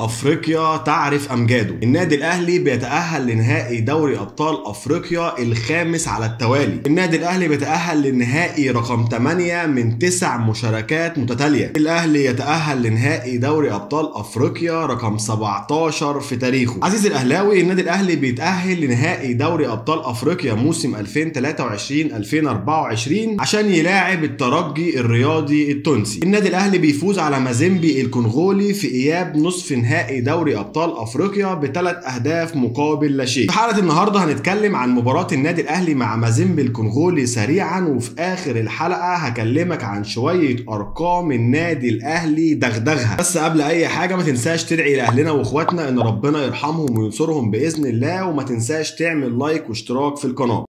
افريقيا تعرف امجاده. النادي الاهلي بيتاهل لنهائي دوري ابطال افريقيا الخامس على التوالي. النادي الاهلي بيتاهل للنهائي رقم 8 من 9 مشاركات متتالية. الاهلي يتاهل لنهائي دوري ابطال افريقيا رقم 17 في تاريخه. عزيزي الاهلاوي، النادي الاهلي بيتاهل لنهائي دوري ابطال افريقيا موسم 2023-2024 عشان يلاعب الترجي الرياضي التونسي. النادي الاهلي بيفوز على مازيمبي الكونغولي في اياب نصف نهائي دوري ابطال افريقيا ب3 اهداف مقابل لا شيء. في حلقة النهارده هنتكلم عن مباراة النادي الاهلي مع مازيمبي الكونغولي سريعا، وفي اخر الحلقة هكلمك عن شوية ارقام النادي الاهلي دغدغها. بس قبل اي حاجة ما تنساش تدعي لاهلنا واخواتنا ان ربنا يرحمهم وينصرهم باذن الله، وما تنساش تعمل لايك واشتراك في القناة.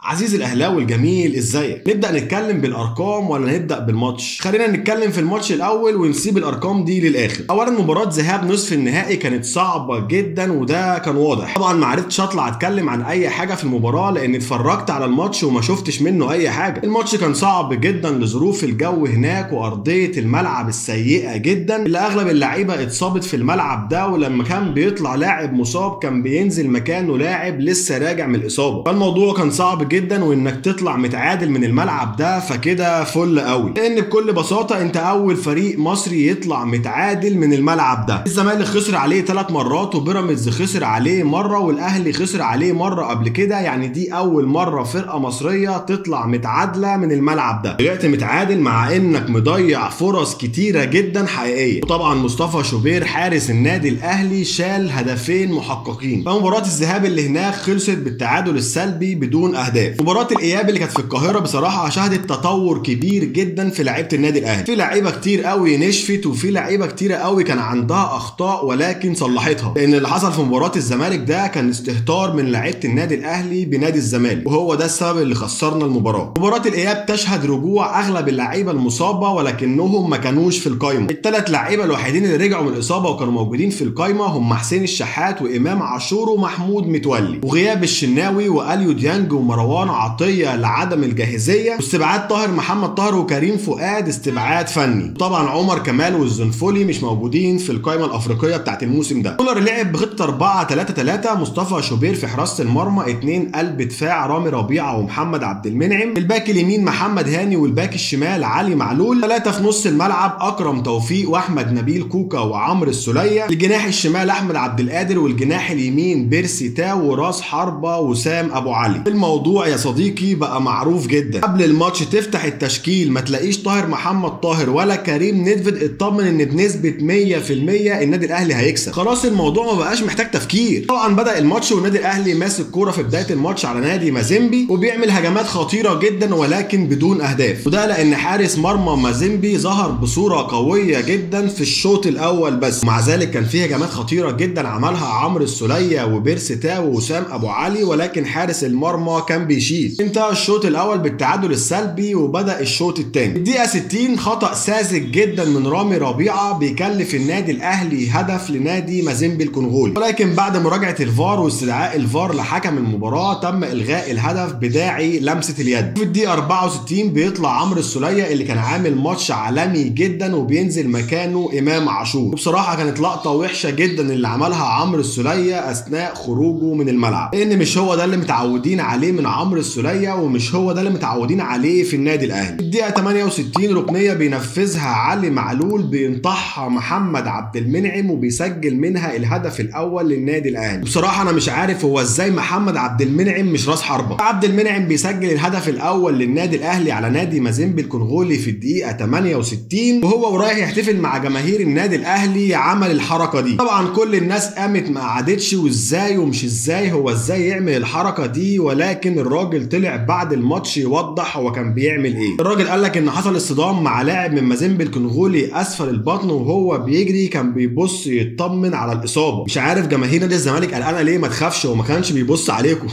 عزيزي الاهلاوي الجميل، ازيك؟ نبدا نتكلم بالارقام ولا نبدا بالماتش؟ خلينا نتكلم في الماتش الاول ونسيب الارقام دي للاخر. اولا، مباراة ذهاب نصف النهائي كانت صعبة جدا وده كان واضح. طبعا ما عرفتش اطلع اتكلم عن اي حاجة في المباراة لان اتفرجت على الماتش وما شفتش منه اي حاجة. الماتش كان صعب جدا لظروف الجو هناك وارضيه الملعب السيئة جدا اللي اغلب اللعيبة اتصابت في الملعب ده، ولما كان بيطلع لاعب مصاب كان بينزل مكانه لاعب لسه راجع من الاصابة، فالموضوع كان صعب جدا. وانك تطلع متعادل من الملعب ده فكده فل قوي، لان بكل بساطة انت اول فريق مصري يطلع متعادل من الملعب ده. الزمالك خسر عليه 3 مرات، وبيراميدز خسر عليه مرة، والاهلي خسر عليه مرة قبل كده. يعني دي اول مرة فرقه مصرية تطلع متعادله من الملعب ده. طلعت متعادل مع انك مضيع فرص كتيرة جدا حقيقية. وطبعا مصطفى شوبير حارس النادي الاهلي شال هدفين محققين. فمباراه الذهاب اللي هناك خلصت بالتعادل السلبي بدون اهداف. مباراة الإياب اللي كانت في القاهرة بصراحة شهدت تطور كبير جدا في لعيبة النادي الأهلي. في لعيبة كتير قوي نشفت، وفي لعيبة كتيرة قوي كان عندها أخطاء ولكن صلحتها، لأن اللي حصل في مباراة الزمالك ده كان استهتار من لعيبة النادي الأهلي بنادي الزمالك، وهو ده السبب اللي خسرنا المباراة. مباراة الإياب تشهد رجوع أغلب اللعيبة المصابة ولكنهم ما كانوش في القايمة. الثلاث لعيبة الوحيدين اللي رجعوا من الإصابة وكانوا موجودين في القايمة هم حسين الشحات وإمام عاشور ومحمود متولي، وغياب الشناوي وأليو ديانج ومروان عطية لعدم الجاهزيه، واستبعاد طاهر محمد طاهر وكريم فؤاد استبعاد فني. طبعا عمر كمال والزنفولي مش موجودين في القائمة الافريقية بتاعت الموسم ده. كولر لعب بخطه 4-3-3، مصطفى شوبير في حراسة المرمى، 2 قلب دفاع رامي ربيعة ومحمد عبد المنعم، الباك اليمين محمد هاني والباك الشمال علي معلول، 3 في نص الملعب اكرم توفيق واحمد نبيل كوكا وعمرو السوليه، الجناح الشمال احمد عبد القادر والجناح اليمين بيرسي تاو وراس حربه وسام ابو علي. الموضوع يا صديقي بقى معروف جدا، قبل الماتش تفتح التشكيل ما تلاقيش طاهر محمد طاهر ولا كريم ندفد، اطمن ان بنسبة 100% النادي الاهلي هيكسب. خلاص الموضوع ما بقاش محتاج تفكير. طبعا بدا الماتش والنادي الاهلي ماسك كورة في بداية الماتش على نادي مازيمبي وبيعمل هجمات خطيرة جدا ولكن بدون اهداف، وده لان حارس مرمى مازيمبي ظهر بصورة قوية جدا في الشوط الاول بس. ومع ذلك كان فيه هجمات خطيرة جدا عملها عمرو السوليه وبيرسي تاو وسام ابو علي، ولكن حارس المرمى كان بيشيل. انتهى الشوط الاول بالتعادل السلبي وبدا الشوط الثاني. الدقيقة 60 خطا ساذج جدا من رامي ربيعة بيكلف النادي الاهلي هدف لنادي مازيمبي الكونغولي، ولكن بعد مراجعه الفار واستدعاء الفار لحكم المباراة تم الغاء الهدف بداعي لمسه اليد. في الدقيقة 64 بيطلع عمرو السوليه اللي كان عامل ماتش عالمي جدا وبينزل مكانه امام عاشور، وبصراحة كانت لقطة وحشة جدا اللي عملها عمرو السوليه اثناء خروجه من الملعب، لان مش هو ده اللي متعودين عليه من عمرو السوليه ومش هو ده اللي متعودين عليه في النادي الاهلي. الدقيقة 68 ركنيه بينفذها علي معلول بينطحها محمد عبد المنعم وبيسجل منها الهدف الاول للنادي الاهلي. بصراحة انا مش عارف هو ازاي محمد عبد المنعم مش راس حربه. عبد المنعم بيسجل الهدف الاول للنادي الاهلي على نادي مازيمبي الكونغولي في الدقيقة 68، وهو ورايح يحتفل مع جماهير النادي الاهلي عمل الحركة دي. طبعا كل الناس قامت ما قعدتش وازاي ومش ازاي هو ازاي يعمل الحركة دي، ولكن الراجل طلع بعد الماتش يوضح هو كان بيعمل ايه. الراجل قال لك ان حصل اصطدام مع لاعب من مازيمبي الكونغولي اسفل البطن وهو بيجري كان بيبص يطمن على الاصابة. مش عارف جماهير نادي الزمالك قلقانة ليه، ما تخافش هو ما كانش بيبص عليكم.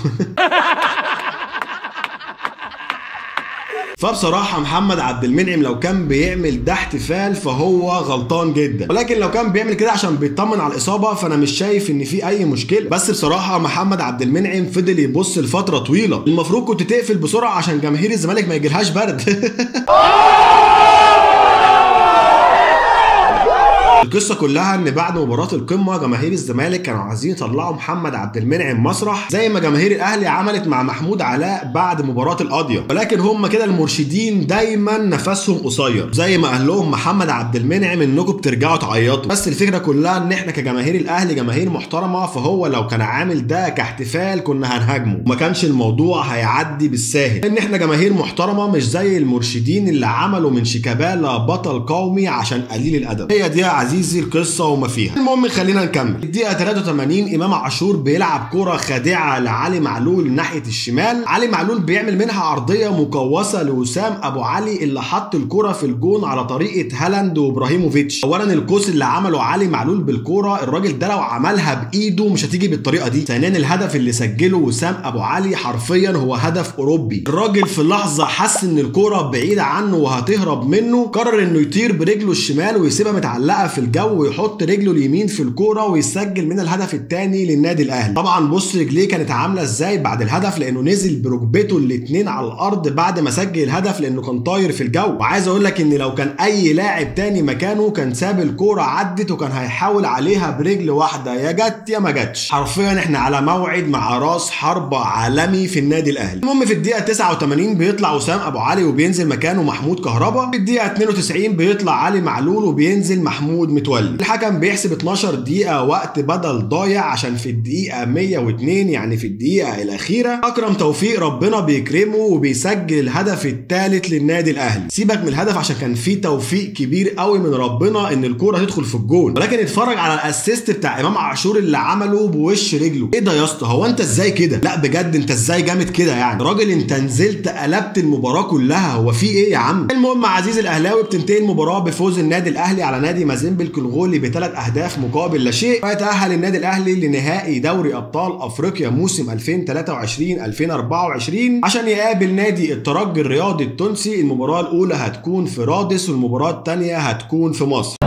فبصراحة محمد عبد المنعم لو كان بيعمل ده احتفال فهو غلطان جدا، ولكن لو كان بيعمل كده عشان بيطمن على الاصابة فانا مش شايف ان في اي مشكلة. بس بصراحة محمد عبد المنعم فضل يبص لفترة طويلة، المفروض كنت تقفل بسرعة عشان جماهير الزمالك ما يجيلهاش برد. القصة كلها ان بعد مباراة القمه جماهير الزمالك كانوا عايزين يطلعوا محمد عبد المنعم مسرح زي ما جماهير الاهلي عملت مع محمود علاء بعد مباراة القاضية، ولكن هم كده المرشدين دايما نفسهم قصير، زي ما قال لهم محمد عبد المنعم انكم بترجعوا تعيطوا. بس الفكرة كلها ان احنا كجماهير الاهلي جماهير محترمه، فهو لو كان عامل ده كاحتفال كنا هنهاجمه وما كانش الموضوع هيعدي بالساهل، لان احنا جماهير محترمه مش زي المرشدين اللي عملوا من شيكابالا بطل قومي عشان قليل الادب. هي دي يا عزيزي القصة وما فيها. المهم خلينا نكمل. الدقيقة 83 امام عاشور بيلعب كره خادعه لعلي معلول ناحية الشمال، علي معلول بيعمل منها عرضية مقوسة لوسام ابو علي اللي حط الكره في الجون على طريقه هالاند وابراهيموفيتش. اولا القوس اللي عمله علي معلول بالكورة الراجل ده لو عملها بايده مش هتيجي بالطريقة دي. ثانيا الهدف اللي سجله وسام ابو علي حرفيا هو هدف اوروبي، الراجل في لحظة حس ان الكورة بعيدة عنه وهتهرب منه، قرر انه يطير برجله الشمال ويسيبها متعلقه في الجو ويحط رجله اليمين في الكورة ويسجل من الهدف الثاني للنادي الاهلي. طبعا بص رجليه كانت عامله ازاي بعد الهدف، لانه نزل بركبته الاثنين على الارض بعد ما سجل الهدف لانه كان طاير في الجو. وعايز اقول لك ان لو كان اي لاعب تاني مكانه كان ساب الكورة عدت وكان هيحاول عليها برجل واحدة، يا جت يا ما جتش. حرفيا احنا على موعد مع راس حربه عالمي في النادي الاهلي. المهم في الدقيقة 89 بيطلع وسام ابو علي وبينزل مكانه محمود كهربا. في الدقيقة 92 بيطلع علي معلول وبينزل محمود متولي. الحكم بيحسب 12 دقيقة وقت بدل ضايع عشان في الدقيقة 102 يعني في الدقيقة الأخيرة أكرم توفيق ربنا بيكرمه وبيسجل الهدف الثالث للنادي الأهلي. سيبك من الهدف عشان كان في توفيق كبير قوي من ربنا إن الكورة تدخل في الجون، ولكن اتفرج على ال assist بتاع إمام عاشور اللي عمله بوش رجله. إيه ده يا اسطى، هو أنت إزاي كده؟ لا بجد أنت إزاي جامد كده يعني؟ راجل أنت نزلت قلبت المباراة كلها، هو في إيه يا عم؟ المهم عزيزي الأهلاوي بتنتهي المباراة بفوز النادي الأهلي على نادي مازيمبي الكونغولي ب3 أهداف مقابل لا شيء، ويتأهل النادي الأهلي لنهائي دوري أبطال أفريقيا موسم 2023-2024 عشان يقابل نادي الترجي الرياضي التونسي. المباراة الأولى هتكون في رادس والمباراة الثانية هتكون في مصر.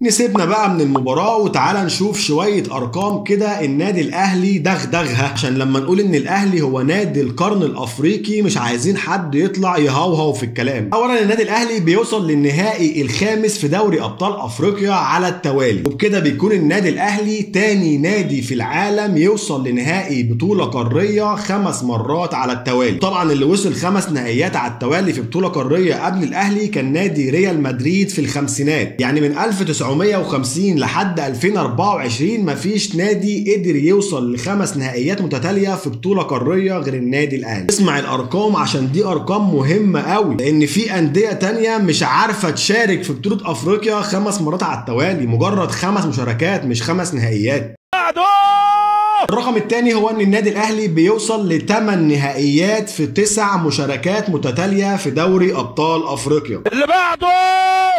نسيبنا بقى من المباراة وتعالى نشوف شوية أرقام كده النادي الأهلي دغدغها، عشان لما نقول إن الأهلي هو نادي القرن الأفريقي مش عايزين حد يطلع يهوهو في الكلام. أولا النادي الأهلي بيوصل للنهائي الخامس في دوري أبطال أفريقيا على التوالي، وبكده بيكون النادي الأهلي تاني نادي في العالم يوصل لنهائي بطولة قارية 5 مرات على التوالي. طبعا اللي وصل 5 نهائيات على التوالي في بطولة قارية قبل الأهلي كان نادي ريال مدريد في الخمسينات، يعني من 1950 لحد 2024 مفيش نادي قدر يوصل ل5 نهائيات متتالية في بطوله قارية غير النادي الاهلي. اسمع الارقام عشان دي ارقام مهمة قوي، لان في اندية تانية مش عارفه تشارك في بطوله افريقيا 5 مرات على التوالي، مجرد 5 مشاركات مش 5 نهائيات. الرقم الثاني هو ان النادي الاهلي بيوصل ل8 نهائيات في 9 مشاركات متتالية في دوري ابطال افريقيا. اللي بعده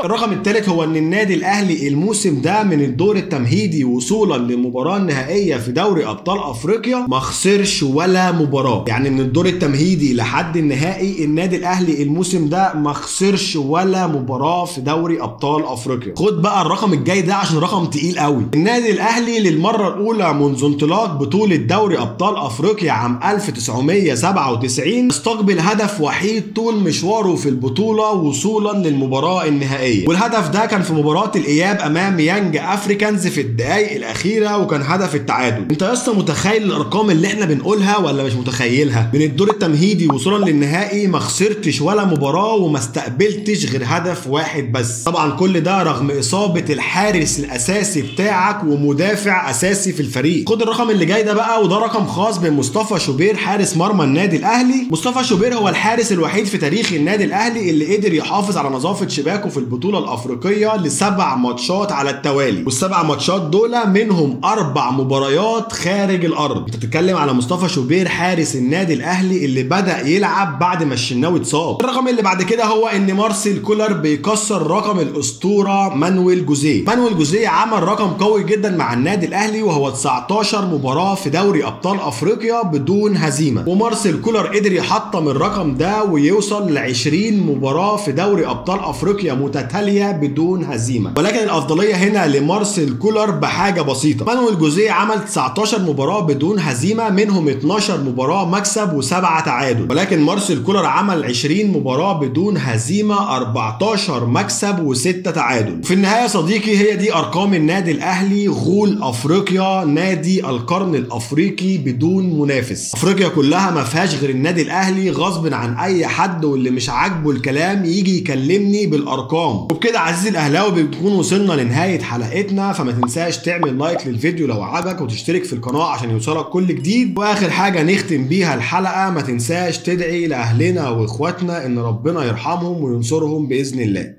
الرقم الثالث هو ان النادي الاهلي الموسم ده من الدور التمهيدي وصولا للمباراة النهائية في دوري ابطال افريقيا ما خسرش ولا مباراة، يعني من الدور التمهيدي لحد النهائي النادي الاهلي الموسم ده ما خسرش ولا مباراة في دوري ابطال افريقيا. خد بقى الرقم الجاي ده عشان رقم تقيل قوي. النادي الاهلي للمرة الاولى منذ انطلاق بطولة دوري أبطال أفريقيا عام 1997 استقبل هدف وحيد طول مشواره في البطولة وصولا للمباراة النهائية. حقيقية، والهدف ده كان في مباراة الاياب امام يانج افريكانز في الدقائق الاخيرة وكان هدف التعادل. انت يا اسطى متخيل الارقام اللي احنا بنقولها ولا مش متخيلها؟ من الدور التمهيدي وصولا للنهائي ما خسرتش ولا مباراة وما استقبلتش غير هدف واحد بس. طبعا كل ده رغم اصابه الحارس الاساسي بتاعك ومدافع اساسي في الفريق. خد الرقم اللي جاي ده بقى، وده رقم خاص بمصطفى شوبير حارس مرمى النادي الاهلي. مصطفى شوبير هو الحارس الوحيد في تاريخ النادي الاهلي اللي قدر يحافظ على نظافة شباكه في البطولة الافريقية ل7 ماتشات على التوالي، وال7 ماتشات دول منهم 4 مباريات خارج الارض. انت بتتكلم على مصطفى شوبير حارس النادي الاهلي اللي بدا يلعب بعد ما الشناوي اتصاب. الرقم اللي بعد كده هو ان مارسيل كولر بيكسر رقم الاسطورة مانويل جوزيه. مانويل جوزيه عمل رقم قوي جدا مع النادي الاهلي وهو 19 مباراة في دوري ابطال افريقيا بدون هزيمة، ومارسيل كولر قدر يحطم الرقم ده ويوصل ل 20 مباراة في دوري ابطال افريقيا متتالية بدون هزيمة. ولكن الافضلية هنا لمارسيل كولر بحاجة بسيطة، مانويل جوزيه عمل 19 مباراة بدون هزيمة، منهم 12 مباراة مكسب و7 تعادل، ولكن مارسيل كولر عمل 20 مباراة بدون هزيمة، 14 مكسب و6 تعادل. في النهاية صديقي هي دي ارقام النادي الاهلي، غول افريقيا، نادي القرن الافريقي بدون منافس. افريقيا كلها ما فيهاش غير النادي الاهلي غصب عن اي حد، واللي مش عاجبه الكلام يجي يكلمني بالارقام. وبكده عزيزي الاهلاوي بنكون وصلنا لنهاية حلقتنا، فما تنساش تعمل like للفيديو لو عجبك وتشترك في القناة عشان يوصلك كل جديد. واخر حاجة نختم بيها الحلقة، ما تنساش تدعي لاهلنا واخواتنا ان ربنا يرحمهم وينصرهم باذن الله.